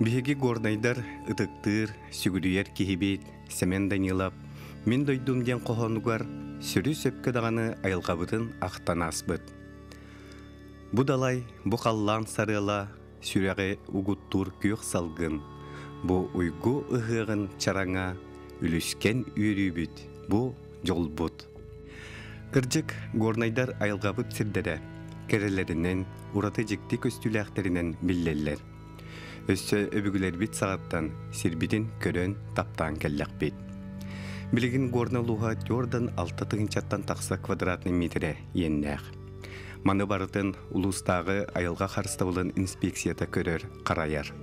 Биһиги горнайдар ытыктыыр, сүгүрүйэр киһибит Сэмэн Данилов «Мин дойдум» диэн хоһоонугар сүрү сөпкө даҕаны айылҕабытын ахтан ааспыт. Бу далай, бу халлаан сарыала сүрэҕи угуттуур күөх салгын, бу уйгу ыһыаҕын чараҥа, үлүскэн үөрүүбүт, бу дьолбут. Кырдьык, горнайдар айылҕабыт сирдэрэ кэрэлэринэн, ураты дьикти көстүүлээхтэринэн биллэллэр. Өссө өбүгэлэрбит саҕаттан сирбитин көрөн, таптаан кэллэхпит. Билигин Горнай улууһа 46 тыһыынчаттан тахса квадратный миэтэрэ иэннээх. Маны барытын улуустааҕы айылҕа харыстабылын инспекцията көрөр, харайар.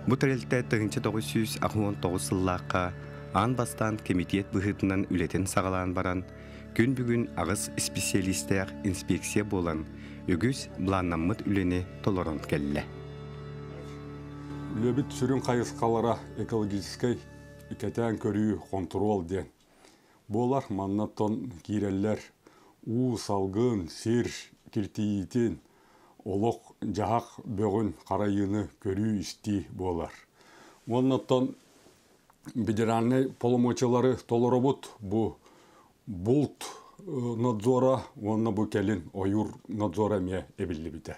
Бу тэрилтэ 1989 сыллаахха аан бастаан кэмитиэт быһыытынан үлэтин саҕалаан баран, күн бүгүн аҕыс исписэлиистээх инспекция буолан, үгүс былааннаммыт үлэни толорон кэллэ. Үлэбит сүрүн хайысхалара экологическай кэтээн көрүү, хонтуруол диэн буолар. Маннаттан киирэллэр уу, салгын, сир киртийиитин, олох-дьаһах бөҕүн харайыыны көрүү-истии буолар. Уоннаттан федеральнай полномочиялары толоробут. Бу булт надзора уонна бу кэлин ойуур надзора эмиэ эбиллибитэ.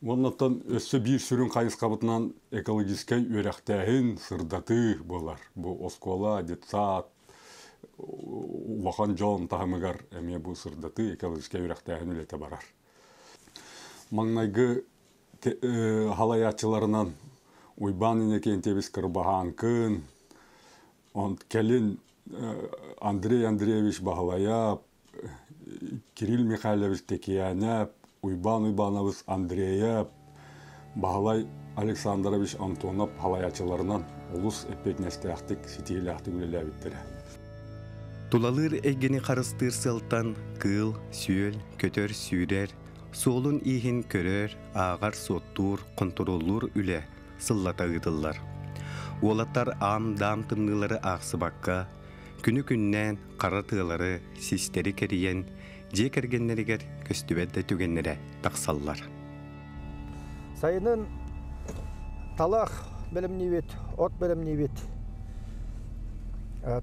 Уоннаттан өссө биир сүрүн хайысхабытынан экологическай үөрэхтээһин, сырдатыы буолар. Бу оскуола, детсад, улахан дьон таһымыгар эмиэ бу сырдатыы, экологическай үөрэхтээһин үлэтэ барар. Маҥнайгы халайааччыларынан Уйбаан Иннокентьевич Кырбаһааҥкын, кэлин Андрей Андреевич Баһылайап, Кирилл Михайлович Текиянэп, Уйбаан Уйбаанабыс Андреев, Баһылай Александрович Антонов халайааччыларынан олус эппиэтинэстээхтик, ситиһиилээхтик үлэлээбиттэрэ. Тулалыыр эйгэни харыстыыр сыалтан кыыл, сүөл, көтөр, сүүрэр, суолун-ииһин көрөр, ааҕар-суоттуур, хонтуруоллуур үлэ сыллата ыытыллар. Уолаттар аам-даам тымныылары аахсыбакка, күнү-күннээн хара тыалары, систэри кэрийэн, дьиэ кэргэннэригэр көстүбэт да түгэннэрэ тахсаллар. Сайынын талах бэлэмниибит, от бэлэмниибит.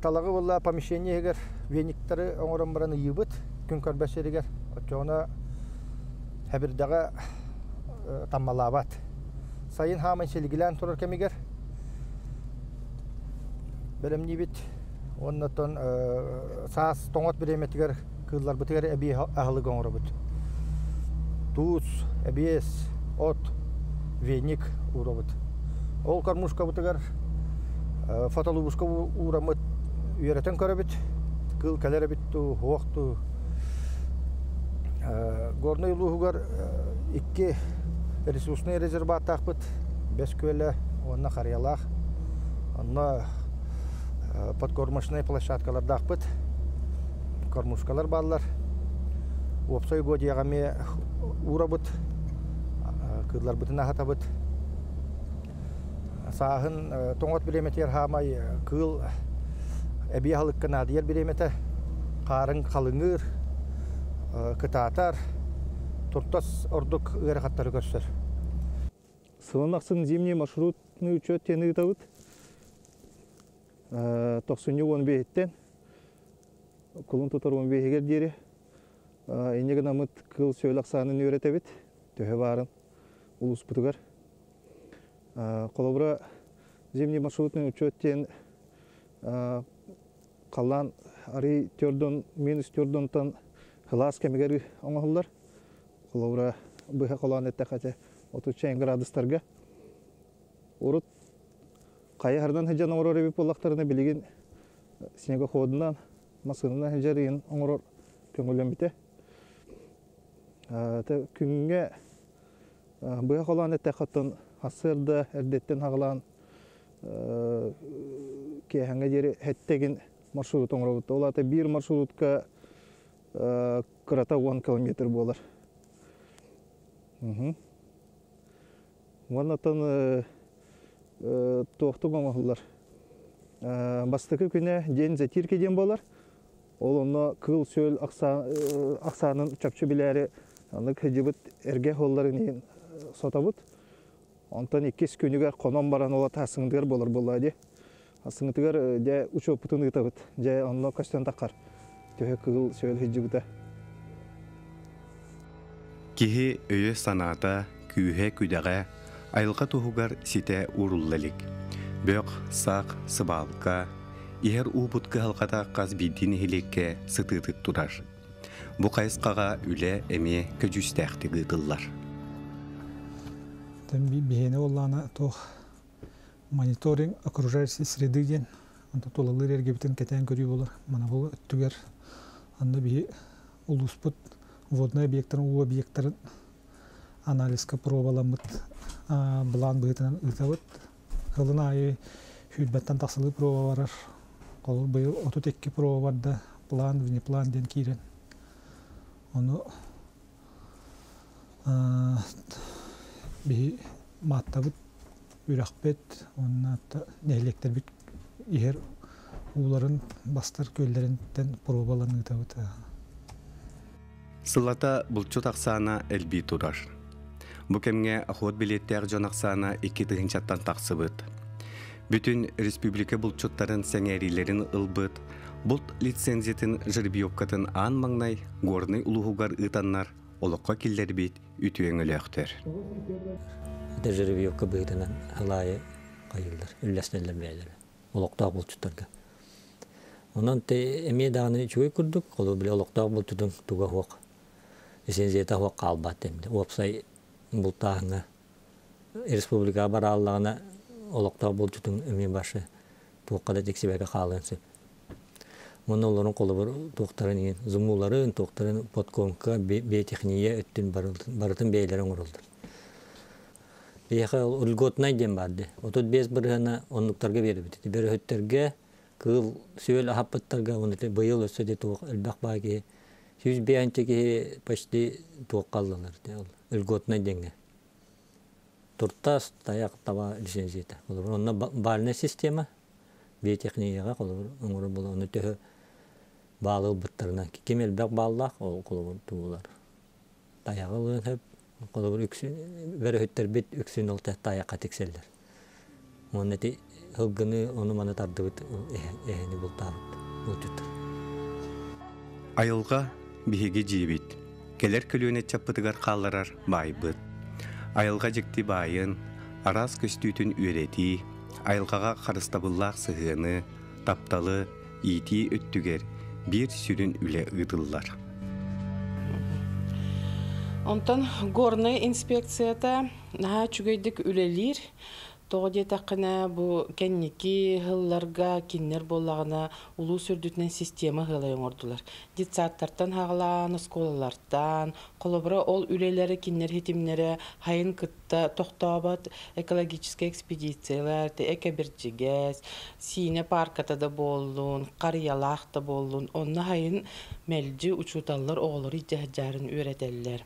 Талаҕы буолла помещение иһигэр вениктары оҥорон баран ыйыыбыт күн көрбөт сиригэр. Оччоҕуна хэбирдэҕэ таммалаабат. Сайын хааман силигилээн турар кэмигэр бэлэмниибит. Уонна оттон саас тоҥот бириэмэтигэр кыылларбытыгар эбии аһылык оҥоробут. Туус, эбиэс, от, веник уурабыт. Ол кормушкабытыгар фотолубушка уураммыт үөрэтэн көрөбүт. Кыыл кэлэр эбит дуу, суох дуу. Горнай улууһугар икки ресурснай резерваттаахпыт. Бэс Күөлэ уонна Харыйалаах. Онно подкормочнай площадкалардаахпыт. Кормушкалар бааллар. Уопсай угодьяҕа эмиэ уурабыт, кыылларбытын аһатабыт. Сааһын тоҥот бириэмэтигэр хаамай кыыл эбии аһылыкка наадыйар бириэмэтэ. Хаарын халыҥыыр, кытаатар, туртас ордук ыарахаттары көрсөр. Сылын ахсын зимний маршрутный учет диэн ыытабыт. Тохсунньу уон биэһиттэн кулун тутар уон биэһигэр диэри инньэ гынаммыт кыыл сүөл ахсаанын үөрэтэбит, төһө баарын улууспутугар. Холобура, зимний маршрутный учет диэн халлаан арый төрдөн минус төрдөнтөн кылаас кэмигэр оҥоһуллар. Холобура, быһа холоон эттэххэ, 30 градустарга. Урут хайаһарынан сылдьан оҥорор эбит буоллахтарына, билигин снегоходунан, массыынанан сылдьар ыйын оҥорор көҥүллэммитэ. Күҥҥэ быһа холоон эттэххэ, оттон сарсыарда эрдэттэн хаҕалаан киэһэҥҥэ диэри сэттэгин маршрут оҥоробут. Ол аата биир маршрутка кырата 10 километр буолар. Уонна оттон туохтук оҥоһуллар. Бастакы күнэ день затирки диэн буолар. Ол онно кыыл-сүөл ахсаанын чопчу билээри анык сылдьыбыт эргэ суолларын иһин сотобут. Онтон иккис күнүгэр хонон баран ол сарсыҥҥытыгар буолар буоллаҕа дии. Сарсыҥҥытыгар дьэ учуоппутун ыытабыт. Дьэ онно көстөн таххар. Төһө кыыл сөөл сылдьыбыта. Киһи өйө-санаата, күүһэ-күдэҕэ айылҕа туһугар ситэ уурулла илик. Бөх, сах, сыбаалка, иһэр уубут кыһалҕата хас биирдии нэһилиэккэ сытыытык турар. Бу хайысхаҕа үлэ эмиэ көдьүүстээхтик ыытыллар. Биһиэнэ буоллаҕына туох мониторинг окружающей среды диэн онто тулалыыр эргибитин кэтээн көрүү буолар. Манабыл өттүгэр анны биһи улууспут водный объектарын, уу объектарын анализка пробаламмыт былаан быһыытынан ыытабыт. Сылын аайы сүүрбэттэн тахсалыы проба барар. Холобур, быйыл 32 проба барда, план, внеплан диэн киирэн. Ону биһи Мааттабыт, үрэхпит уонна нэһилиэктэрбит иһэр ууларын бастар күөллэринтэн пробалан ыытабыт. Сыллата булчут ахсаана элбии турар. Бу кэмҥэ охот билиэттээх дьон ахсаана 2 тыһыынчаттан тахсыбыт. Бүтүн республика булчуттарын сэҥээриилэрин ылбыт булт лицензиятын жеребьевкатын аан маҥнай Горнай улууһугар ыытаннар олоххо киллэрбит үтүө өҥөлөөхтөр. Это жеребьевка быһыытынан алаайы хайыллар, үллэстэллэр бэйэлэрэ олохтоох булчуттарга. Онон те эмиэ даҕаны үчүгэй курдук, холобур били олохтоох булчутун туга суох, лицензията суох хаалбат эмди. Уопсай бултааһыҥҥа республикаҕа барааллаҕына олохтоох булчутун эмиэ башы туохха да тиксибэккэ хаалыан сөп. Уонна олорун холобур туохтарын иһин зумууларын, туохтарын подкормка, биотехния өттүн барытын бэйэлэрэ оҥороллор. Биһиэхэ льготнай диэн баар дии. 35 бырыһыана оннуктарга биэрбит. Бөрөһүттэргэ, кыыл сүөл аһаппыттарга, уонна быйыл өссө де туох элбэх баа киһи 105 киһи почти туохха аллалар льготнай диэҥҥэ. Туртас, тайах, таба лицензията. Холобур, онно бальная система биотехнияҕа холобур оҥорор буола ону төһө баалы ылбыттарынан ким элбэх бааллаах ол холобур туулар. Тайаҕы ылыан сөп. Холобур үксүн бөрөһүттэрбит үксүн ол тайахха тиксэллэр. Уонна ити ылгыны ону маны тардыбыт эһэни бултаабыт булчуттар. Айылҕа биһиги дьиэбит, кэлэр көлүөнэ чаппытыгар хаалларар баайбыт. Айылҕа дьикти баайын, араас көстүүтүн үөрэтии, айылҕаҕа харыстабыллаах сыһыаны, тапталы иитии өттүгэр биир сүрүн үлэ ыытыллар. Онтон горнай инспекцията наһаа үчүгэйдик үлэлиир. Тоҕо диэтэххинэ, бу кэнники сылларга кинилэр буоллаҕына улуус үрдүтүнэн система ыһыалай оҥордулар. Детсадтартан хаҕалаан, оскуолалартан, холобура ол үлэлэри кинилэр хитимнэрэ хайын кытта тохтообот экологическай экспедициялар, экэбирдьигэс, Сиинэ парката да буоллун, Харыйалаах да буоллун, онно хайын мэлдьи учууталлар оҕолору илдьэ үөрэтэллэр.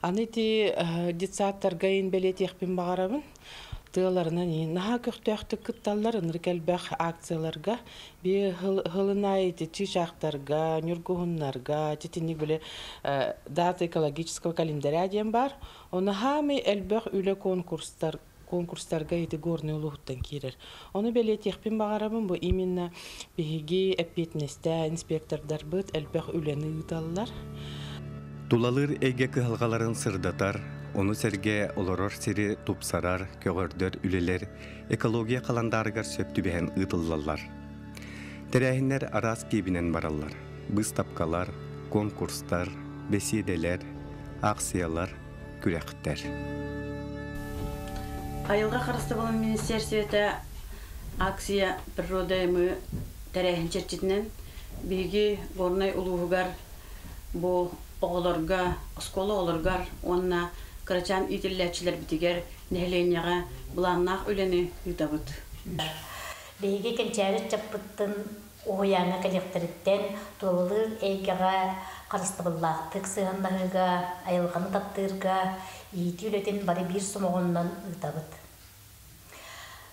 Аны ити детсадтарга ин бэлиэтиэхпин баҕарабын. Тыаларынан наһаа көхтөөхтүк кытталлар ынырык элбэх акцияларга би хылынай ити чыычаахтарга, ньургуһуннарга, титинник биле дата экологического календаря диэн бар. Оны хаамый элбэх үлэ конкурстарга ити Горнай улууһуттан киирэр. Ону бэлиэтиэхпин баҕарабын, бу именно биһиги эппиэтинэстээх инспектордарбыт элбэх үлэни ыыталлар. Тулалыыр эйгэ кыһалҕаларын сырдатар, ону сэргэ олорор сири тупсарар, көҕөрдөр үлэлэр экология халандаарыгар сөп түбэһэн ыытыллаллар. Тэрээһиннэр араас киэбинэн бараллар. Быыстапкалар, конкурстар, бэсиэдэлэр, акциялар, күрэхтэр. Айылҕа харыстабылын министиэристибэтэ акция «Природа мы» тэрээһин чэрчитинэн биһиги Горнай улууһугар бу оҕолорго, оскуола оҕолоругар уонна кырачаан иитиллээччилэрбитигэр нэһилиэнньэҕэ былааннаах үлэни ыытабыт. Биһиги кэнчээри ыччаппыттын уһуйааҥҥа кэлиэхтэриттэн тулалыыр эйгэҕэ харыстабыллаахтык сыһыаннаһыыга, айылҕаны таптыырга иитии үлэтин бары биир сомоҕоннон ыытабыт.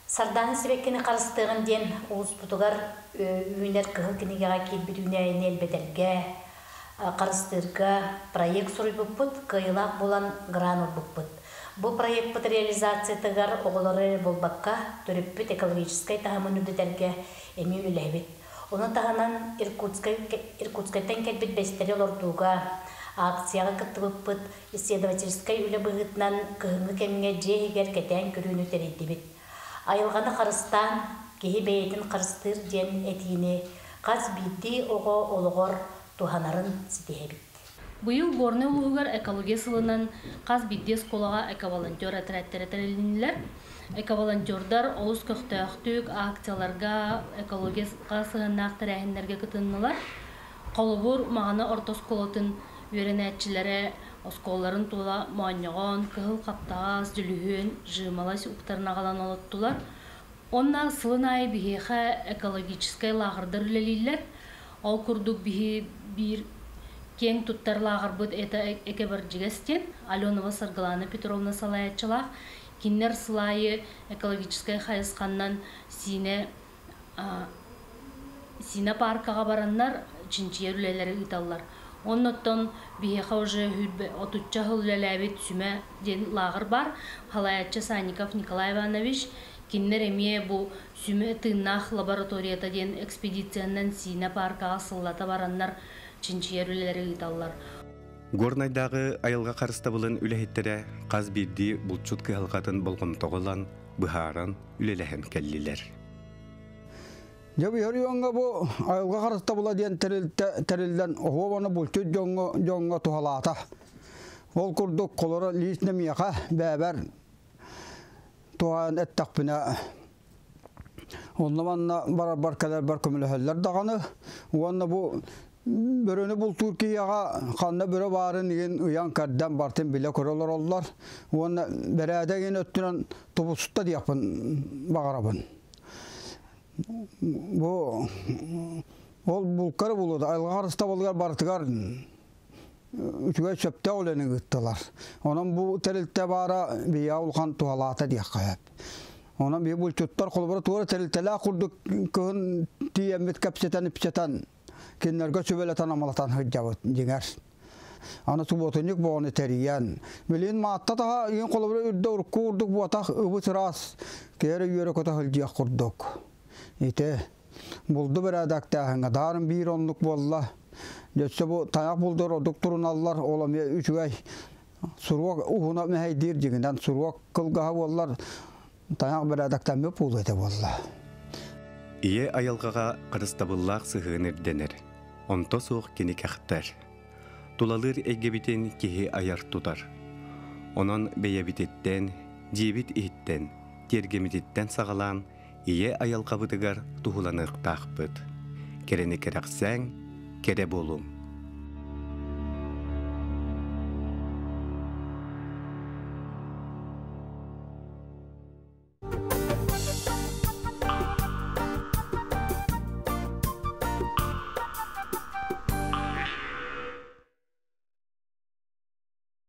Сардаана сибэккини харыстыаҕын диэн улууспутугар үүнэр кыһыл кинигэҕэ киирбит үүнээйини элбэтэргэ, харыстыырга проект суруйбуппут, кыайыылаах буолан грант ылбыппыт. Бу проекпыт реализациятыгар оҕолору эрэ буолбакка, төрөппүт экологическай таһымын үрдэтэргэ эмиэ үлэлэһэбит. Ону таһынан Иркутскай, Иркутскайтан кэлбит бэстэри олордууга акцияҕа кыттыбыппыт, исследовательскай үлэ быһыытынан кыһыҥҥы кэмҥэ дьиэ иһигэр кэтээн көрүүнү тэрийдибит. Айылҕаны харыстаан, киһи бэйэтин харыстыыр диэн этиини хас биирдии оҕо олоҕор туһанарын ситиһэбит. Быйыл Горнай улууһугар экология сылынан хас биирдии оскуолаҕа эковолонтер этэрээттэрэ тэрилиннилэр. Эковолонтердар олус көхтөөхтүк акцияларга, экологияҕа сыһыаннаах тэрээһиннэргэ кытыннылар. Холобур, Маҕаны орто оскуолатын үөрэнээччилэрэ оскуолаларын тула моонньоҕон, кыһыл хаптаҕас, дьүлүһүөн, жимолость уктарын аҕалан олоттулар. Онно сылын аайы биһиэхэ экологическай лааҕырдар үлэлииллэр. Ол курдук биһи биир киэҥ туттар лааҕырбыт это Экэбэрдьигэс диэн Аленова Саргылана Петровна салайааччылаах. Кинилэр сыл аайы экологическай хайысханнан Сиинэ Сиинэ пааркаҕа бараннар чинчийэр үлэлэри ыыталлар. Оннуттан биһиэхэ уже отучча сыл үлэлээбит Сүмэ диэн лааҕыр баар. Халайааччы Санников Николай Иванович. Кинилэр эмиэ бу Сүмэ тыыннаах лабораторията диэн экспедициянан Сиинэ пааркаҕа сыллата бараннар чинчийэр үлэлэри ыыталлар. Горнайдааҕы айылҕа харыстабылын үлэһиттэрэ хас биирдии булчут кыһалҕатын болҕомтоҕо ылан, быһааран, үлэлэһэн кэллилэр. Дьэ Орионҥа бу айылҕа харыстабыла диэн тэрилтэ тэриллэн оһуобаны булчут дьоҥҥо дьоҥҥо туһалаата. Ол курдук холоро лично миэхэ бэбэр туһаан эттэхпинэ онно манна барарбар кэлэрбэр көмөлөһөллөр даҕаны уонна бу бөрөнү бултуур киһиэхэ ханна бөрө баарын игин ыйан кэрдэн бартын билэ көрө олороллор уонна бэрээдэгин өттүнэн тубуста диэхпин баҕарабын. Бу ол булкары булууда айылҕа харыстабылыгар барытыгар үчүгэй сөптөөх үлэни ыыттылар. Онон бу тэрилтэ баара биһиэхэ улахан туһалаата диэххэ сөп. Онон биһи булчуттар холобура туора тэрилтэлээх курдук кыһын тиийэммит кэпсэтэн-ипсэтэн кинилэргэ сүбэлэтэн амалатан сылдьабыт дьиҥэр. Аны субуотунньук боҕону тэрийэн, билигин Маатта таһа игин холобура үрдэ урукку курдук буотах ыбыс-ыраас, киһи эрэ үөрэ-көтө сылдьыах курдук. Ити булду бэрээдэктээһиҥҥэ даарын биир оннук буолла. Өссө бу тайах булдур ордук туруналлар, ол эмиэ үчүгэй. Суруок уһуна мэһэйдиир дьиҥинэн суруок кылгаһа буоллар, тайах бэрээдэктэммит буолуо этэ буолла. Ийэ айылҕаҕа харыстабыллаах сыһыан ирдэнэр. Онто суох кини кэхтэр. Тулалыыр эйгэбитин киһи айар-тутар. Онон бэйэбититтэн, дьиэбит иһиттэн, тиэргэммититтэн саҕалаан ийэ айылҕабытыгар туһуланыахтаахпыт. Кэрэни кэрэхсээҥ, кэрэ буолуҥ.